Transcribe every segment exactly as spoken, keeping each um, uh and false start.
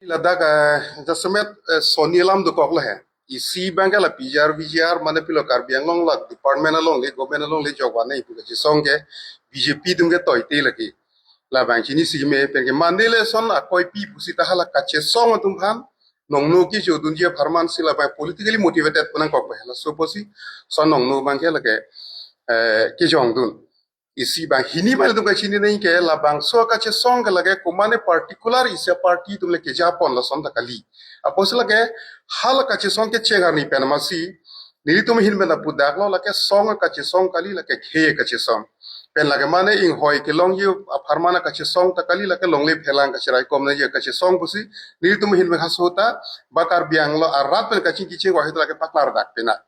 Ladak, eh, jasemet, eh, soni alam dokok lahe. Isi abang ke la P G R, V G R, mane pilo Karbi Anglong la department alongle, government alongle jok vane ipu kachesong ke B J P atum ke toite lake. Labang chinisi me pen ke mane le son akoipi pusita hala kachesong atum aphan nongno kejodunji apharman si labang politically motivated pu nangkok lahe. Laso apotsi son nongno abang ke lake, eh, kejongdun. Isi abang hini abang atum kachini nangji ke labangso kachesong ke lake komane particular isi aparty atum le kejapon lason ta kali. Apotsi lake hala kachesong kecheng arni pen amatsi nelitum ahin pen apudaklo lake song kachesong kali, lake khei kachesong. Pen lake mane inghoi kelongji apharman kachesong ta kali, lake longle phelang kacheraikom nangji kachesong pusi nelitum ahin pen haso ta ba Karbi Anglong arat pen kaching kiching wahit lake paklardak pena.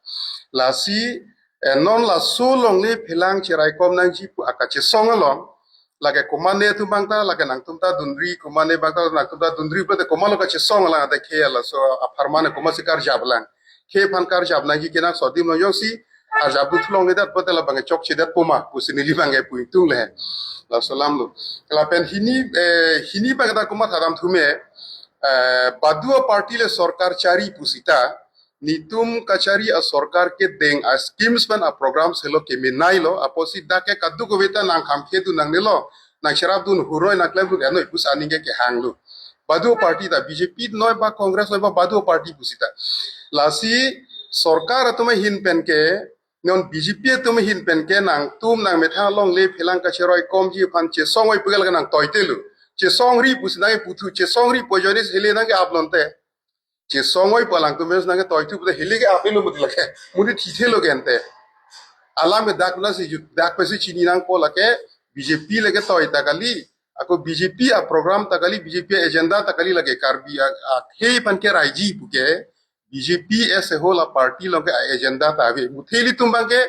Lasi, eh, non laso longle phelang cheraikom nangji pu akachesong along lake komane atum abang ta, lake nangtum ta dunri, komane abang ta nangtum ta dunri pulote komatlo kachesong lang ate khei laso apharman komatsi karjap lang. Khei aphan karjap nangji kenangsot adim along jongsi arjapdun thulongledet pulote labang chokchedet poma pusi neli abang ke pu ingtung lahe. Laso alam lo. Lapen hini, eh, hini abang ta komat hadam thume, eh, badu aparty le sorkar chari pusita, netum kachari asorkar kedeng aschemes pen aprograms helo kemenailo, apotsi dak ke kadokave ta nangkhamkhedun nangnelo, nangcherapdun huroi nangklemdun enoi pusi aning ke kehanglo. Badu aparty ta B J P noi ba Congress noi ba badu aparty pusita. Lasi sorkar atum ahin pen ke, non B J P atum ahin pen ke nangtum nangmethang longle phelang kacheraikomji aphan chesong oi pu ke lake nangtoitelo. Chesongri pusi nangkeputhu, chesongri pu ajoine si hele nangke-ap lonte. Chesong oi pu alangtum mes nangketoithu pute hele ke-ap-elo mati lake. Mati thithelo ke ante. Alam ke dak nasi ju-, dak pensi chini nangpo lake B J P lake toi ta kali. Ako B J P aprogram ta kali, B J P agenda ta kali lake Karbi a, akhei aphan keraiji pu ke B J P as a whole aparty along ke agenda ta ave. Muthe ilitum abang ke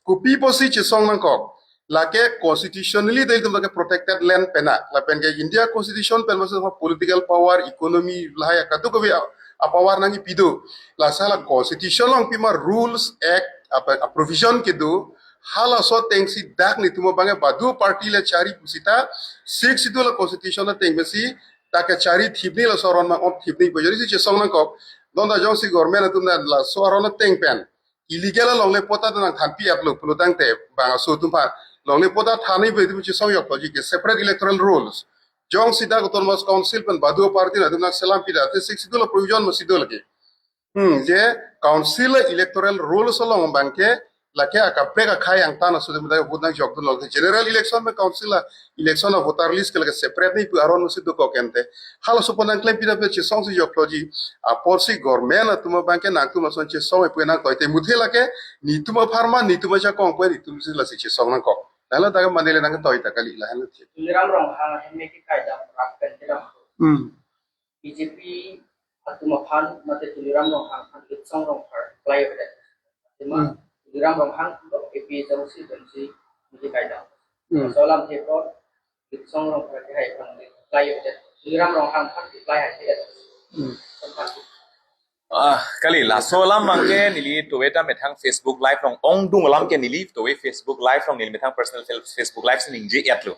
kopi apotsi chesong nangkok. Lake constitutionally ta ilitum abang ke protected land pena. Lapen ke India Constitution pen masuk political power, economy, lahai kadokave a, apower nangkepi do. Lasi la constitution along pima rules, act, apa, a provision kedo. Halaso atengsi dak netum abang ke badu aparty le chari pusita, Sixth Schedule a constitution ateng pensi ta kachari thipni laso aron ma-ot thipni pu ajoine si chesong nangkok. Non ta jongsi government atum ta laso aron ateng pen illegal alongle patta ta nangthanpi-etlo pulotangte bang aso atum aphan longle patta thanji pu itum chesong jokloji ke separate electoral rules. Jongsi dak Autonomous Council pen badu aparty atum nangselam pida te Sixth Schedule a provision masi do lake. Hmm, je council electoral rules along abang ke lake akaprek akhei angtan aso atum ta vote nangjokdunlo. General election pen council a election a voter list ke lake separate ni pu aron masi dokok ante. Halaso apot nangklem pida pu chesongsi jokloji. Apotsi government atum abang ke nangtum lason chesong oi pu nangtoite muthe lake netum apharman netum ajakong pu netum si lasi chesong nangkok. Nala ta ke mane le nangtoita kali la halo che. Tuliram Ronghang ahem ke kaidam rak pen kedam. Hmm. B J P atum aphan mate Tuliram Ronghang aphan Litsong Rongphar reply avedet. Tema Hmm. Tuliram Ronghang lo A P H R C pensi miji kaidam. Hmm. Laso alamthe apot Litsong Rongphar ke hai aphan reply avedet. Tuliram Ronghang aphan reply hai avedet. Hmm. Ah, kali, laso alam abang ke neli tove ta methang Facebook Live along ongdung alam ke neli tove Facebook Live along neli methang personal fel-, Facebook Live si ningje-etlo.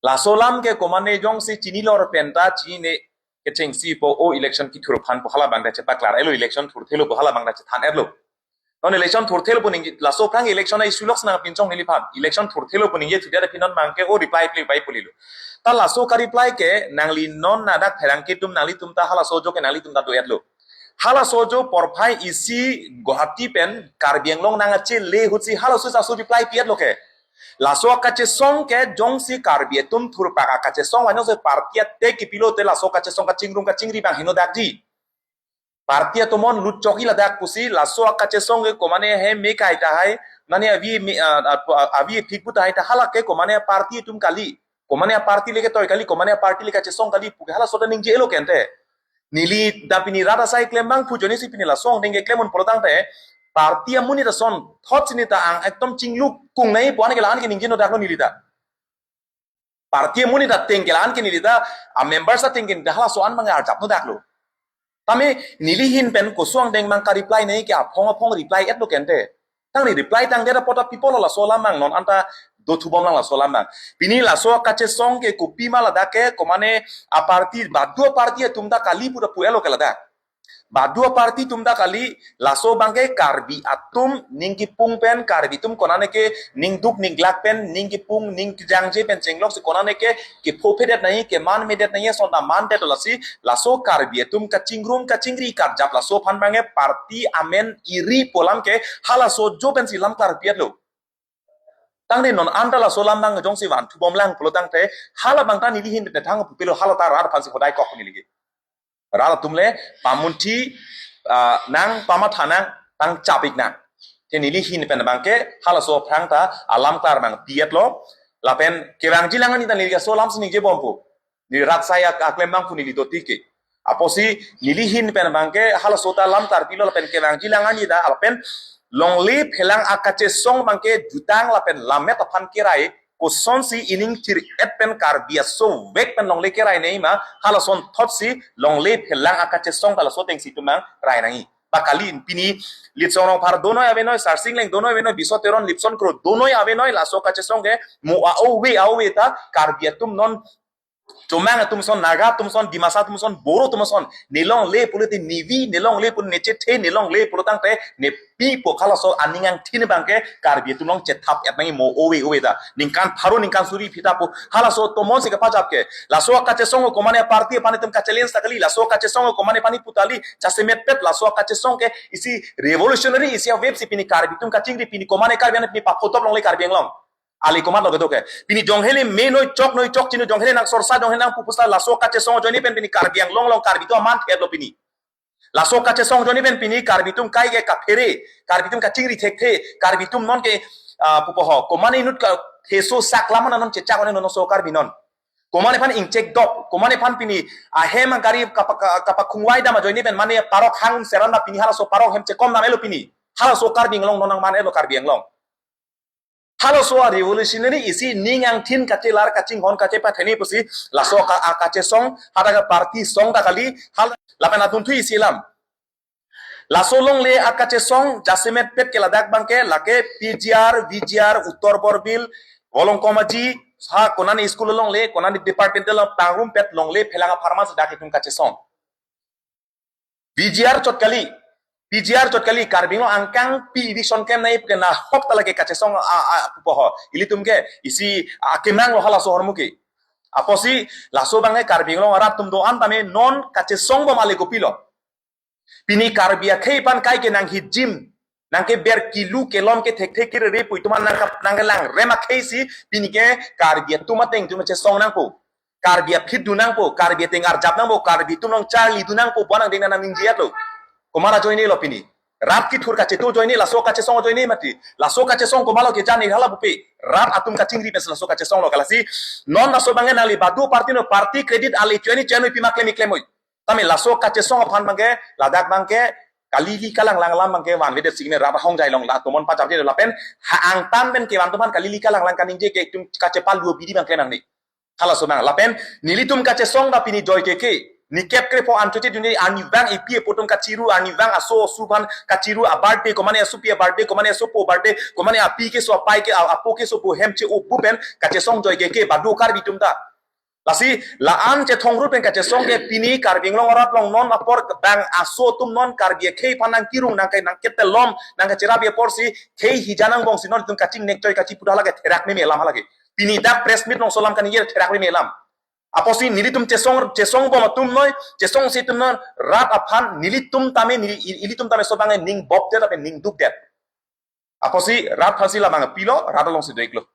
Laso alam ke komane jongsi chinilor pen ta chini kechengsi po o election kethur aphan pu hala abang ta chepaklar-etlo, election thurthelo pu hala abang ta chethan-etlo. Non election thurthelo pu ningje, laso aphrang election a-issue lok si nangpinchong neliphan. Election thurthelo pu ningje thudia ta phi non abang ke o reply ple pai pulilo. Ta laso ka-reply ke nangli non ladak pherangke atum nanglitum ta halaso ajo ke nanglitum ta do-etlo. Halaso ajo porphai isi Guwahati pen Karbi Anglong nangkachele ahutsi halaso aso reply pi-etlo ke. Laso akachesong ke jongsi Karbi atum thurpak akachesong vanong se party ate kepilote laso akachesong kachingrum kachingri abang heno dakji. Party atum non lutchok-i ladak pusi laso akachesong ke komane he me kai tahai, mane avi me, ah, ah, avi phik pu tahai ta hala ke komane party atum kali. Komane party le ketoi kali, komane party le kachesong kali pu ke halaso ta ningje-elo ke ante. Neli ta pini rat asai klem abang pu ajoine si pini laso angdeng keklem un pulotangte party amonit ason thot sini ta ang ekdom chingluk kung nai pu an ke la-an ke ningje-no daklo neli ta. Party amonit ateng ke la-an ke neli ta, a members ateng ke neli ta halaso an abang arjap-no daklo. Tame neli ahin pen koson angdeng abang ka-reply nai ke aphong aphong reply-etlo ke ante. Tangte reply tangdet apot ta pi pulo laso alam abang non anta Do thubom lang laso alam abang. Pini laso kachesong ke kopima ladak ke komane a party, badu a party atum ta kali pura pu-etlo ke ladak. Badu a party atum ta kali, laso abang ke Karbi atum ning kipung pen, Karbi atum konane ke ning duk ning glak pen, ning kipung ning kejangje pen chenglok si konane ke kepho phedet nangji, keman medet nangji, ason ta mandet lasi, laso Karbi atum kachingrum kachingri karjap laso aphan abang ke party amen iri pu alam ke halaso ajo pensi lam klarpi-etlo. Tangte non anta laso alam abang jongsi van thubom lang pulo tangte, hala abang ta neli ahin pen thang pupilo, hala ta rat aphansi hodai kok neli ke. Rat atum le pamunthi, ah, nang pamatha nang, pangchap-ik nang. Te neli ahin pen abang ke halaso aphrang ta alam klar abang pi-etlo. Lapen kevangji lang ani ta neli ke laso alam si ningjebom pu. Neli rat asai ak-, aklem abang pu neli do tike. Apotsi neli ahin pen abang ke halaso ta alam klarpilo lapen kevangji lang ani ta lapen longle phelang akachesong abang ke jutang lapen lammet aphan kerai, kosonsi ining thir-et pen Karbi asovek pen longle kerai nangji ma, halason thotsi longle phelang akachesong ta laso atengsi itum abang rai nangji. Ba kali pini Litsong Rongphar donoi avenoi, Sarsing Engleng donoi avenoi, Biso Teron, Lipson Kro donoi avenoi, laso kachesong ke mo a-ove a-ove ta Karbi atum non, Chomang atum ason, Naga atum ason, Dimasa atum ason, Boro atum ason, ne longle pulote nevi, ne longle pulo nechethe, ne longle pulo tangte nepi pu halaso aning angthin abang ke Karbi atum along chethap-et nangji mo ove ove ta. Ningkan pharo ningkan suri phita pu halaso tomon si kapajap ke. Laso kachesong komane party aphan itum ka-challenge ta kali, laso kachesong komane aphan pu ta kali, jasemet pet laso kachesong ke isi revolutionary isi a-wave si pini Karbi atum kachingri, pini komane Karbi an pini paphotop longle Karbi Anglong. Ali komatlo kedo ke. Pini jongheli me noi chok noi chok chini jongheli nang sorsa jongheli nang pupusta laso kachesong ajoine pen pini Karbi Anglong along Karbi atum aman thekthe lo pini. Laso kachesong ajoine pen pini Karbi atum kai ke kaphere, Karbi atum kachingri thekthe, Karbi atum non ke, ah, pupo ho, komane inut ka theso sak lam an non chechak one non so Karbi non. Komane aphan ingchek dok, komane aphan pini ahem gari kapa-, ka-, kapakhungvai dam ajoine pen mane parok hang seran ta pini halaso parok hem chekom dam-etlo pini. Halaso Karbi Anglong non nangman-etlo Karbi Anglong. Halaso a-revolutionary isi ning angthin kachelar kachinghon kachepatheni pusi laso ka-, a-, kachesong hadak a-party song ta kali hal lapen atum thu isi alam. Laso longle akachesong jasemet pet ke ladak abang ke lake P G R, V G R, Uttar Borbil, Volongkom Aji, ha konane school longle, konane department lo pangrum pet longle phelang apharman si dak itum kachesong. V G R chot kali, P G R chot kali, Karbi Anglong angkang pi eviction klem nangji pu ke nahok ta lake kachesong a, a, pupo ho. Ilitum ke isi akemang lo halaso ahormu ke. Apotsi laso abang ke Karbi Anglong arat atum do-an tame non kachesong bom ale kopilo. Pini Karbi akhei aphan kai ke nanghijim, nangkeber kilu kelom ke thekthe kerere pu itum an nang ka-, nangkelang rem akhei si pini ke Karbi atum ateng atum chesong nangpo. Karbi aphi dun nangpo, Karbi ateng arjap nangpo, Karbi atum along charli dun nangpo, bonang ding nang ningje-etlo. Komat ajoine lo pini. Rat kithur kachetu ajoine, laso kachesong ajoine mati. Laso kachesong komatlo kejan ni hala bupe. Rat atum kachingri pen laso kachesong lo kalasi. Non laso abang ke nangli badu party no, party credit ale cheni cheni pima klem klem oi. Tame laso kachesong aphan abang ke, ladak abang ke, kalili kalanglang alam abang ke vanvedet si ne rat ahongjai along la tomon pajapje lapen ha angtan pen kevan atum aphan kalili kalanglang kaningje ke itum kachepalu abidi abang klem nangne. Halaso abang lapen nelitum kachesong ta pini joi ke ke. Ni kep krepho an choche juni arnivang ipi ipo atum kachiru, arnivang aso asu aphan kachiru, a-birthday, komane asupi a-birthday, komane asopo birthday, komane api keso apai ke, a-, apo keso po hem che-o pu pen kachesong joi ke ke badu Karbi atum ta. Lasi la-an chethong rut pen kachesong ke pini Karbi Anglong arat along non apor bang aso atum non Karbi akhei aphan nangkerung nangke nangketelom nangkecherap apor si khei hija nangbong si non itum kachingnek choi kachipuda lake therak meme alam halake. Pini dak press meet along so alam kaningje therak meme alam. Apotsi nelitum chesong chesong bom atum noi, chesongse atum non rat aphan nelitum tame neli, ilitum tame so abang ning bopdet lapen ning dukdet. Apotsi rat aphansi la abang pilo, rat alongsi do-iklo.